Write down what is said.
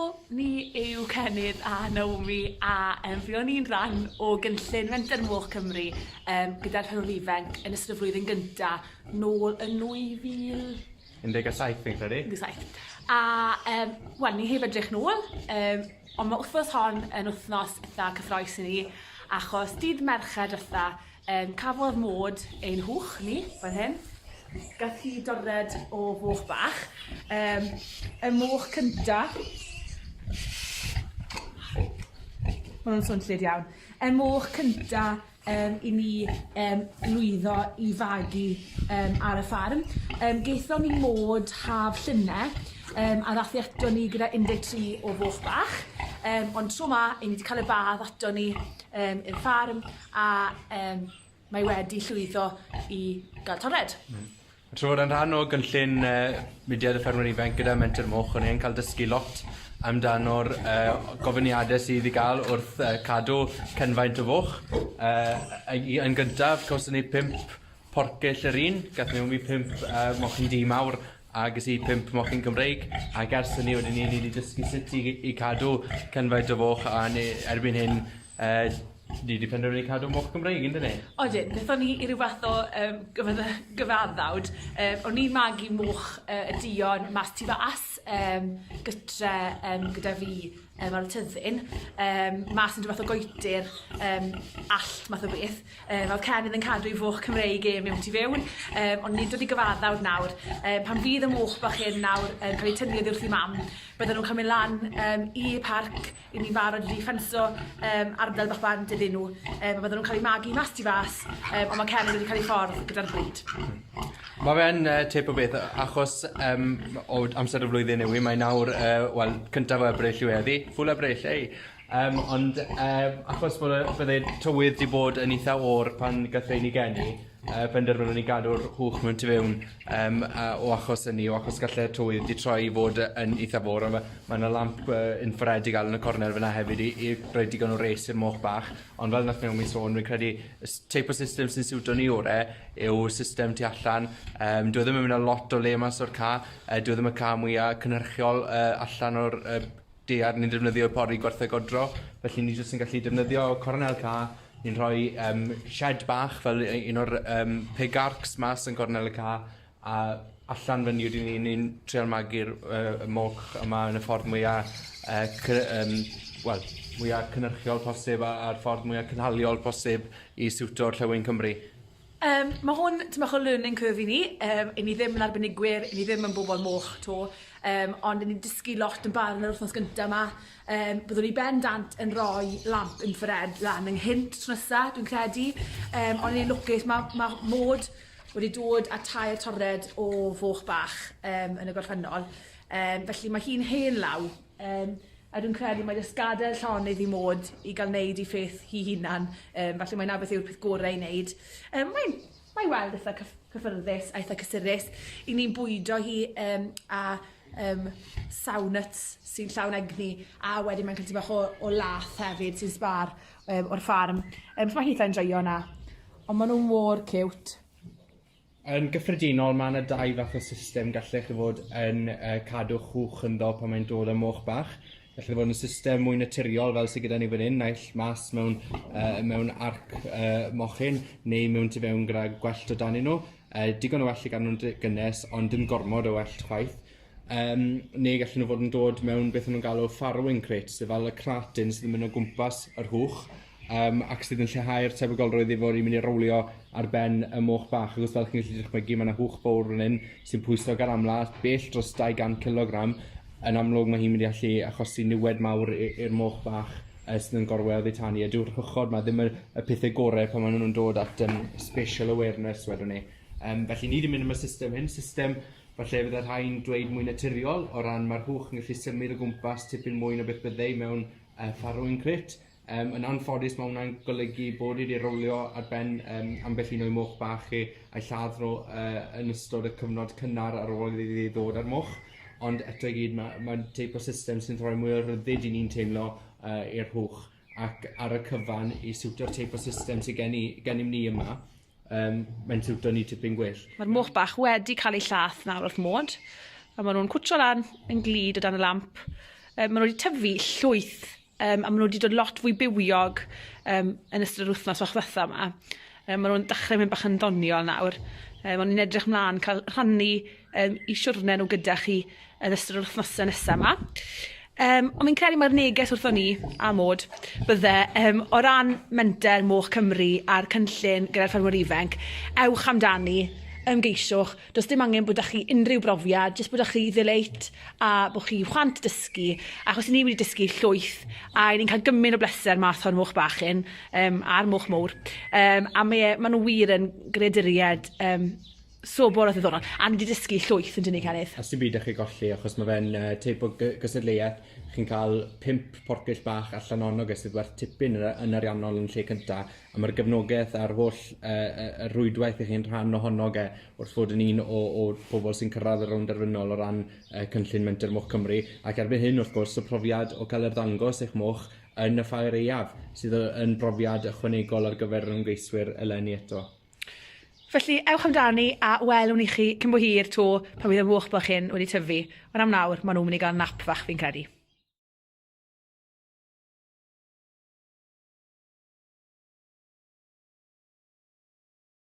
Helo, ni yw Cennydd a Naomi a um, fuon ni'n rhan o gynllun Menter Moch Cymru um, gyda'r rheolwr ifanc yn ystod y flwyddyn gynta nôl yn 2000... 17 fi'n credu. 17. A um, wel, ni heb edrych nôl, um, ond mae wythnos hon yn wythnos eitha cyffroes i ni, achos dydd Mercher diwetha Yym, cafodd Maud ein hwch ni, fan hyn. Gath hi dorred o foch bach. Yym, y moch cynta. Ma' nw'n swnllyd iawn. Y moch cynta yym i ni yym lwyddo i fagu yym ar y ffarm. Yym gethon ni Maud haf llynedd yym a ddath 'i ato ni gyda 13 o foch bach. Yym ond tro 'ma 'yn ni 'di ca'l y badd ato ni yym i'r ffarm a yym mae wedi llwyddo i ga'l torred. Hmm. Tra fod e'n rhan o gynllun yy Mudiad y Ffermwyr Ifanc gyda Menter Moch o'n i yn ca'l dysgu lot amdano'r yy gofyniade sydd i ga'l wrth yy cadw cenfaint o foch. Yy yy yn gyntaf cawson ni pump porcyll yr un, gath Naomi pump yy mochyn du mawr a ges i pump mochyn Cymreig ac ers hynny wedyn 'ny ni 'di dysgu sut i i cadw cenfaint o foch a ni erbyn hyn yy ni 'di penderfynu cadw moch Cymreig yndyn ni? Odyn, nethon ni i ryw fath o yym gyfadde- gyfaddawd yy o'n i'n magu moch yy y duon mas tu fas yym gytre yym gyda fi yym ar y tyddyn yym mas yn ryw fath o goetir yym allt math o beth. Yy o'dd Cennydd yn cadw 'i foch Cymreig e mewn tu fewn yym ond ni'n dod i gyfaddawd nawr yy pan fydd y moch bach hyn nawr yn ca'l eu tynnu oddi wrth 'u mam bydden nw'n ca'l myn' lan yym i parc 'yn ni'n barod wedi ffenso yym ardal bach bant iddyn nhw yym a bydden nhw'n cael eu magu mas tu fas yym ond ma' Cennydd wedi cael ei ffordd gyda'r bryd. Ma' fe yn yy teip o beth yy achos yym o amser y flwyddyn yw 'i mae nawr yy wel cyntaf o Ebrill yw heddi. Ffwl Ebrill ei! Yym ond yym achos bod y bydde tywydd 'di bod yn itha o'r pan gath rhein 'u geni yy penderfynon ni gadw'r hwch mewn tu fewn yym a o achos hynny o achos galle tywydd 'di troi i fod yy yn itha o'r a ma' ma' 'na lamp yy infrared i ga'l yn y cornel fyn 'na hefyd i i roi digon o wres i'r moch bach ond fel nath Naomi sôn fi'n credu y s- teip o system sy'n siwto ni ore yw system tu allan yym dyw e ddim yn myn' â lot o le mas o'r ca yy dyw e ddim y ca mwya cynhyrchiol yy allan o'r yy daear ni'n defnyddio i pori gwartheg godro, felly ni jyst yn gallu defnyddio cornel ca, ni'n rhoi yym shed bach fel un o'r yym pig arcs mas yn cornel y ca, a allan fan 'ny ni ni'n trial magu'r yy y moch yma yn y ffordd mwya yy cy- yym wel mwya cynyrchiol posib a a'r ffordd mwya cynhaliol posib i siwto Orllewin Cymru. Yym ma' hwn tym bach o learning curve i ni yym 'yn ni ddim yn arbenigwyr 'yn ni ddim yn bobol moch 'to yym ond 'yn ni'n dysgu lot yn barod yn yr wthnos gynta 'ma yym byddwn ni bendant yn roi lamp infrared lan ynghynt tro nesa dwi'n credu yym ond ni'n lwcus ma' ma' Maud wedi dod â tair torred o foch bach yym yn y gorffennol yym felly ma' hi'n hen law Yym, a dwi'n credu mai jyst gadael llonydd i Maud i gael wneud ei pheth hi hunan, yym, falle mai 'na beth yw'r peth gorau i wneud. Yym, mae'n mae weld eitha cyff- cyffyrddus a eitha cysurus. 'Y ni'n bwydo hi yym â yym sow nuts sy'n llawn egni, a wedyn mae'n cael tipyn bach o o lath hefyd sy'n sbâr yym o'r ffarm. Yym, so ma' hitha'n joio 'na. Ond maen nhw mor ciwt. Yn gyffredinol, mae 'na dau fath o system gallech chi fod yn yy cadw'ch hwch ynddo pan mae'n dod â moch bach. Gallai fod yn system mwy naturiol fel sy gyda ni fan hyn, naill mas mewn yy mewn arc yy mochyn neu mewn tu fewn gyda gwellt o danyn nhw. Yy digon o wellt i gadw nhw'n d- gynnes, ond dim gormod o wellt chwaith. Yym neu gallen nhw fod yn dod mewn beth o'n nhw'n galw farrowing crate, sef fel y cratin sydd yn mynd o gwmpas yr hwch. yym ac sydd yn lleihau'r tebygolrwydd ei fod hi'n mynd i rowlio ar ben y moch bach, achos fel chi'n gallu dychmygu, mae 'na hwch fowr fan hyn sy'n pwyso gan amla bell dros 200 cilogram. Yn amlwg mae hi'n mynd i allu achosi niwed mawr i'r moch bach yy sydd yn gorwedd oddi tani, a dyw'r rhychod 'ma ddim y y pethe gore pan maen nhw'n dod at yym spatial awareness wedwn ni. Yym felly ni 'di mynd am y system hyn, system falle fydde rhai'n dweud mwy naturiol o ran ma'r hwch yn gallu symud o gwmpas tipyn mwy na beth bydde mewn yy farrowing crate. Yym yn anffodus ma' wnna'n golygu bod 'i 'di rowlio ar ben yym ambell un o'i moch bach hi a'i lladd nw yy yn ystod y cyfnod cynnar ar ôl iddi ddi ddod â'r moch. Ond eto i gyd ma' ma'n teip o system sy'n rhoi mwy o ryddid i ni'n teimlo yy i'r hwch ac ar y cyfan i siwto'r teip o system sy gen i gennym ni yma yym mae'n siwto ni tipyn gwell. Mae'r moch bach wedi cael eu llath nawr wrth Maud a maen nhw'n cwtshio lan yn glud o dan y lamp. Um, maen nhw wedi tyfu llwyth um, a maen nhw wedi dod lot fwy bywiog um, yn ystod yr wythnos fach ddiwetha yma. Um, maen nhw'n dechrau mynd bach yn ddoniol nawr. Um, o'n i'n edrych mlaen cael rhannu um, i siwrne nhw gyda chi yn ystod yr wythnosau nesaf yma. Um, ond fi'n credu mae'r neges wrthon ni, a mod, bydde um, o ran menter Moch Cymru a'r cynllun gyda'r ffermwyr ifanc, ewch amdani, ymgeisiwch, does dim angen bod â chi unrhyw brofiad, jyst bod â chi ddeleit a bod chi chwant dysgu, achos ni wedi dysgu llwyth, a ni'n cael gymaint o bleser mas o'r moch bach hyn, um, a'r moch mowr, um, a mae, e, maen nhw wir yn greaduriaid um, sobor o ddiddorol, a ni 'di dysgu llwyth yn 'dyn ni Cerith? A sdim byd 'da chi golli achos ma' fe'n yy teip o gy- gystadleuaeth chi'n ca'l pump porcyll bach allan ohono fe sydd werth tipyn yn yn ariannol yn lle cynta a ma'r gefnogeth a'r holl yy yy y rwydwaith 'ych chi'n rhan ohono ge wrth fod yn un o o pobol sy'n cyrradd y rownd derfynol o ran yy cynllun Menter Moch Cymru ac erbyn hyn wrth gwrs y profiad o ca'l arddangos eich moch yn y ffair aeaf sydd yy yn brofiad ychwanegol ar gyfer yr ymgeiswyr eleni eto. Felly, ewch amdani a welwn ni chi cyn bo hir 'to pan fydd y moch bach hyn wedi tyfu. Ond am nawr, maen nhw'n mynd i gael nap fach fi'n credu.